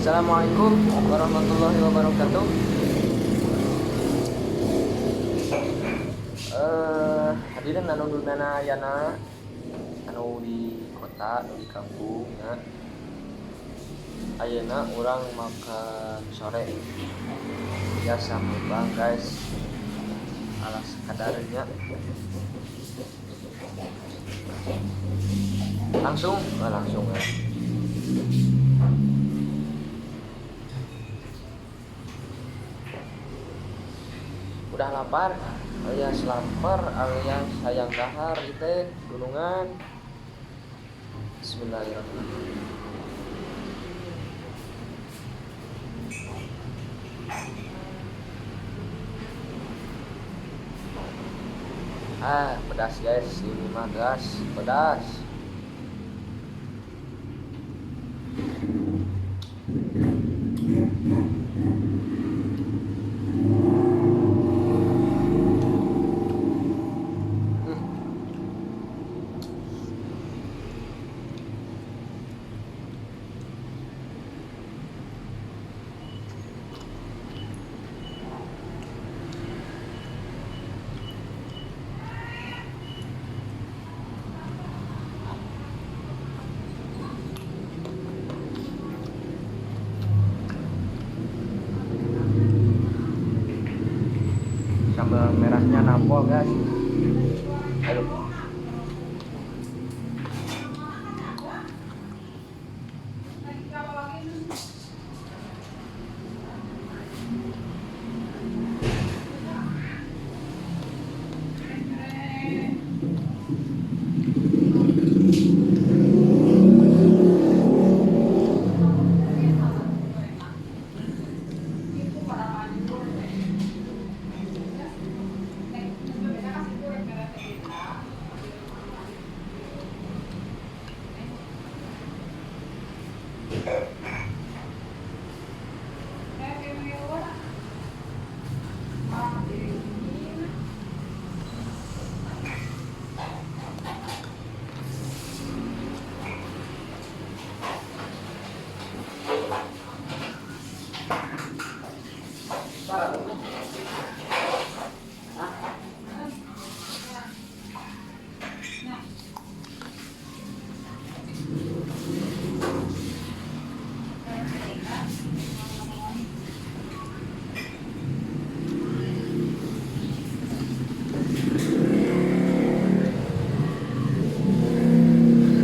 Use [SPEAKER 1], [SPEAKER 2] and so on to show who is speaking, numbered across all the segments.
[SPEAKER 1] Assalamualaikum warahmatullahi wabarakatuh. Hadirin anu dudana ayana, anu di kota, anu di kampung ya. Ayeuna urang makan sore. Biasa mukbang guys. Alas kadarnya. Langsung, langsung ya. Udah lapar alias lapar alias sayang dahar itu gunungan. Bismillahirrahmanirrahim. Pedas guys, ini mah gas, pedas. Sambal merahnya nampol guys. Aduh.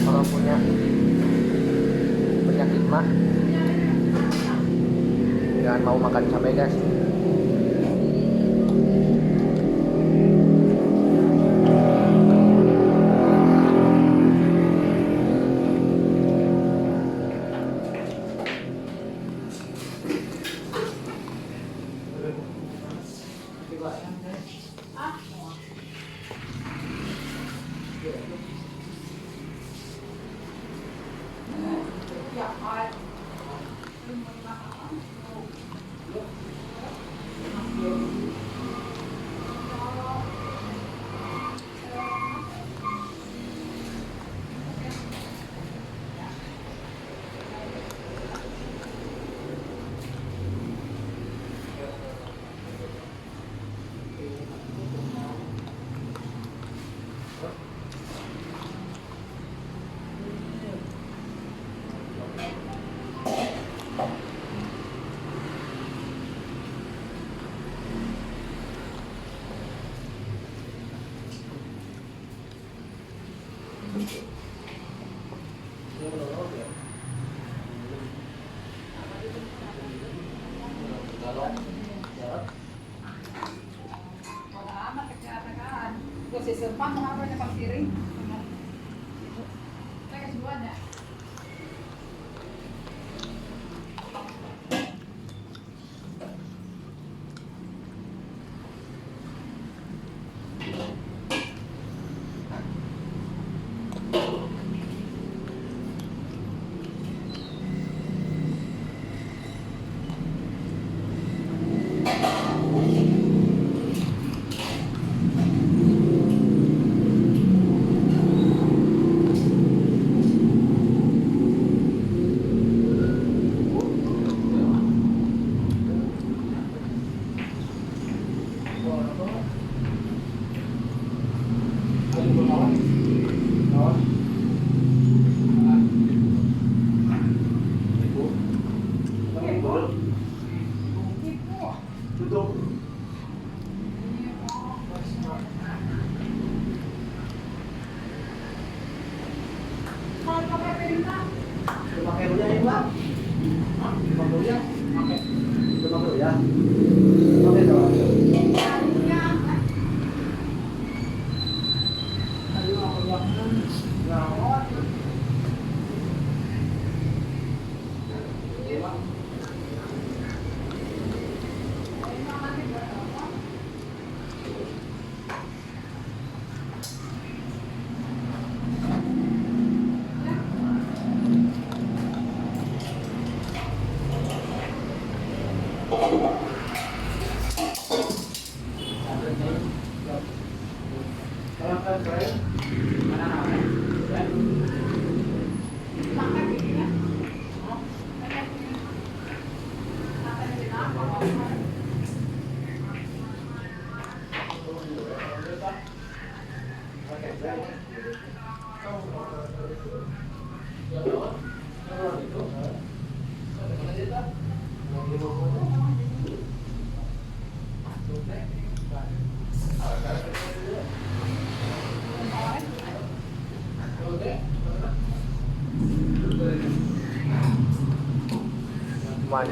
[SPEAKER 1] Kalau punya penyakit mah jangan mau makan cabai guys.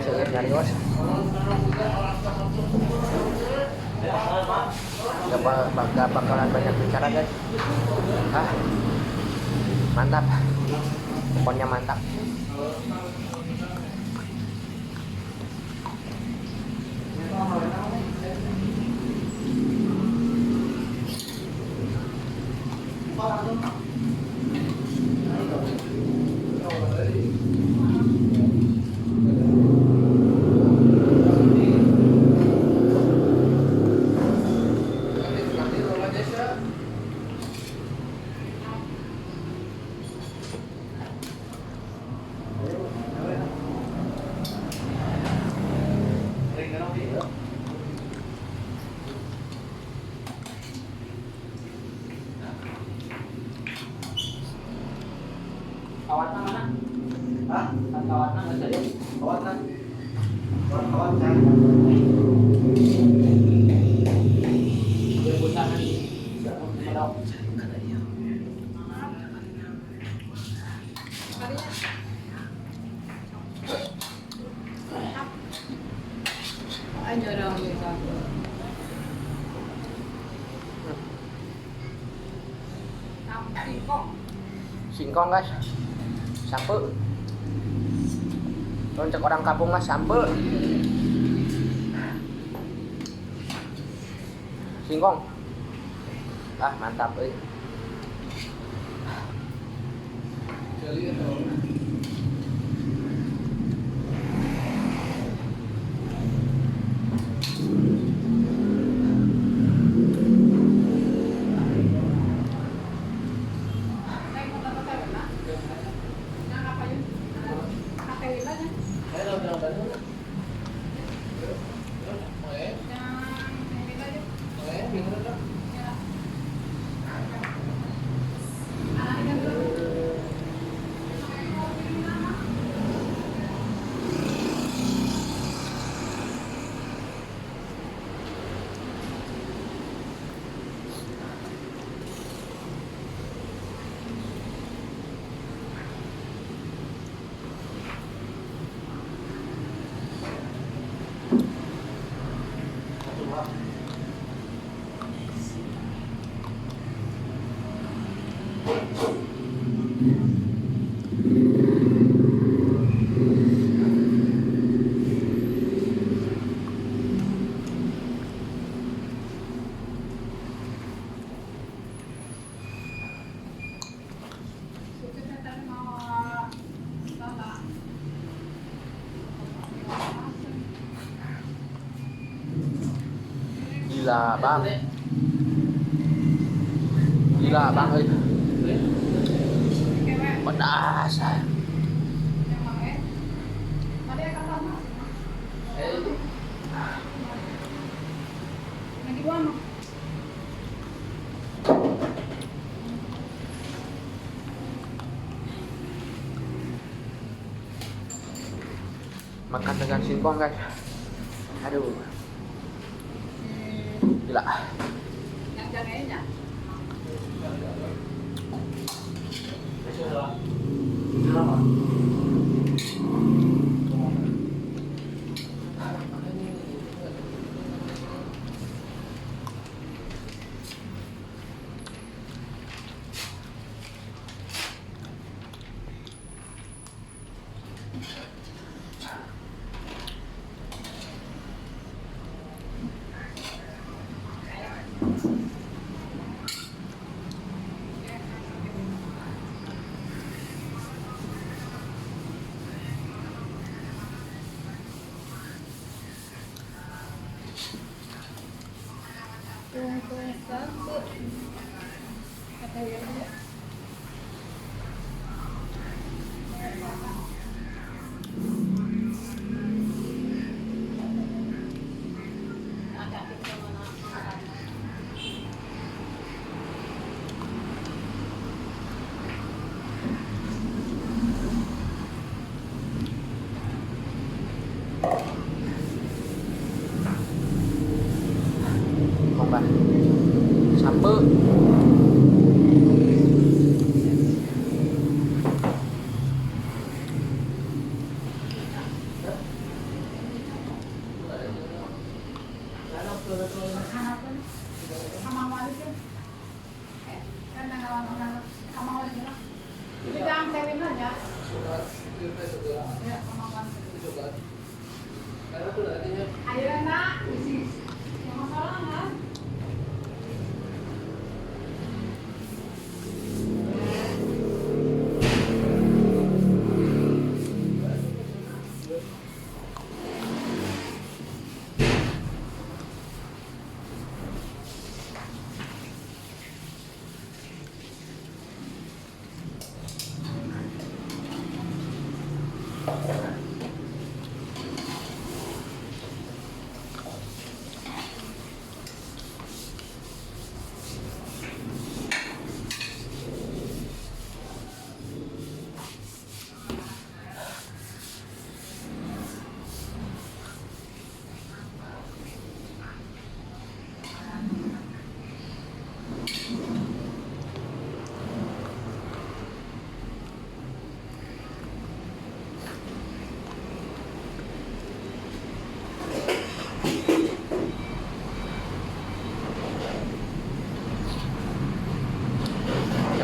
[SPEAKER 1] Seueur nyarios. Gak bakalan banyak bicara guys. Ah, mantap. Pokoknya mantap.
[SPEAKER 2] Kawatna mana?
[SPEAKER 3] Hah?
[SPEAKER 2] Kawatna nggak jadi.
[SPEAKER 3] Kawatna. Kawatna.
[SPEAKER 2] Dia bosan nanti.
[SPEAKER 1] Singkong guys, sampe. Loncak orang kampung mah sampe. Singkong. Ah, mantap euy. Gila bang, gila bang, euy. Pedas. Makan dengan singkong guys. Aduh. Gila.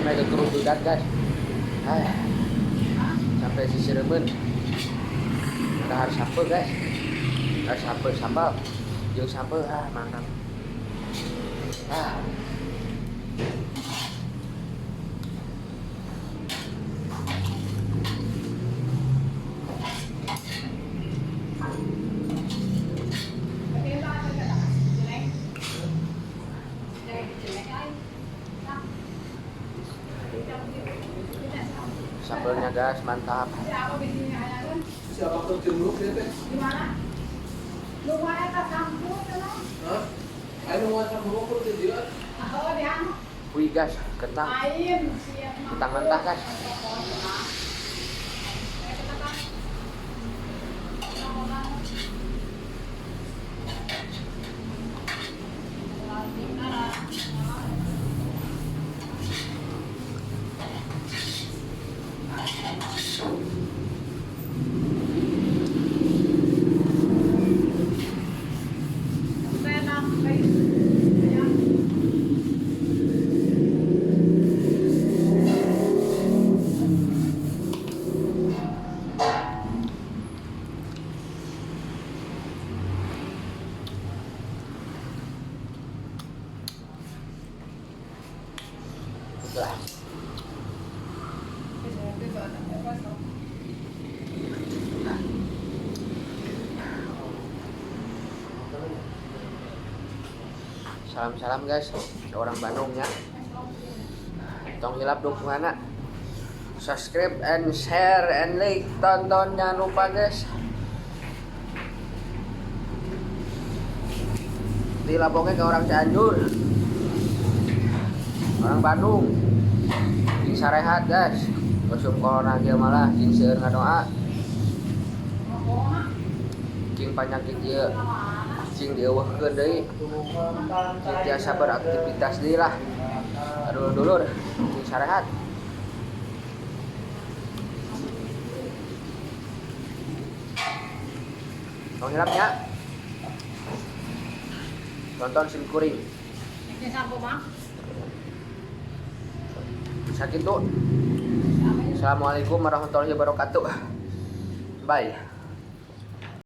[SPEAKER 1] Sampai ke kerudukan guys. Hai. Sampai sisi remen. Kita harus sambal guys. Harus sambal sambal. Jeung sambal ah mantap. Ah. Sambalnya guys, mantap.
[SPEAKER 3] Siapa tuh jenguk dia teh?
[SPEAKER 2] Gimana? Lumayan tak campur kan?
[SPEAKER 3] Hah? Ayo mau campur apa tuh dia?
[SPEAKER 2] Oh, dia
[SPEAKER 1] Wih guys, kentang.
[SPEAKER 2] lain siap.
[SPEAKER 1] Kentang mentah, guys. Udah. Salam-salam guys, orang Bandung ya. Tong hilap dukunganna. Subscribe and share and like, tonton jangan lupa guys. Dilapoknya ke orang Cianjur. Orang Bandung. Cing sarehat guys. Usum corona kieu malah cing seueur ngadoa. Cing panyakit ieu cing dieuweuhkeun deui. Cing tiasa beraktivitas deui lah. Aduh dulur, cing sarehat. Tong hilap nya. Tonton sim kuring. Sakitu. Assalamualaikum warahmatullahi wabarakatuh. Bye.